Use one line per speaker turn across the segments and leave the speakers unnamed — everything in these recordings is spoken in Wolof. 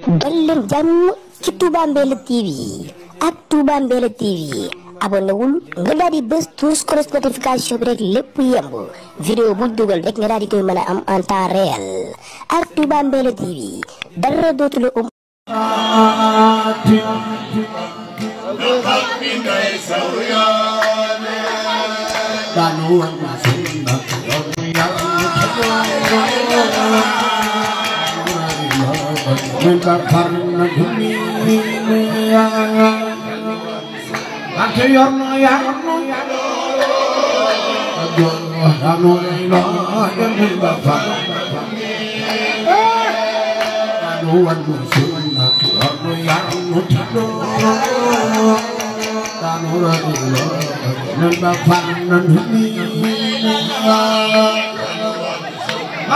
dal leen jàmm ci Touba Mbella TV ak Touba Mbella TV abonné wul nga daal di bës tous cloche notification bi rek lépp yemb vidéo bu dugal rek nga daal di koy mën a am en temps réel ak Touba Mbella TV dara dootu la
Karna dunia, ante yorno yarno, yorno ila yamin bafar, anu anu sunna, yorno yarno tido, anu ila yamin bafar dunia,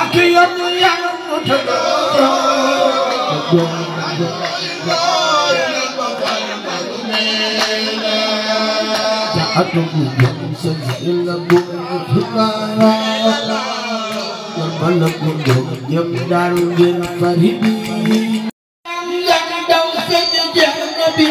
ante yorno yarno tido. Aku bukan sejenak bukan yang mana pun jam dan jam pagi. Yang tahu saja Nabi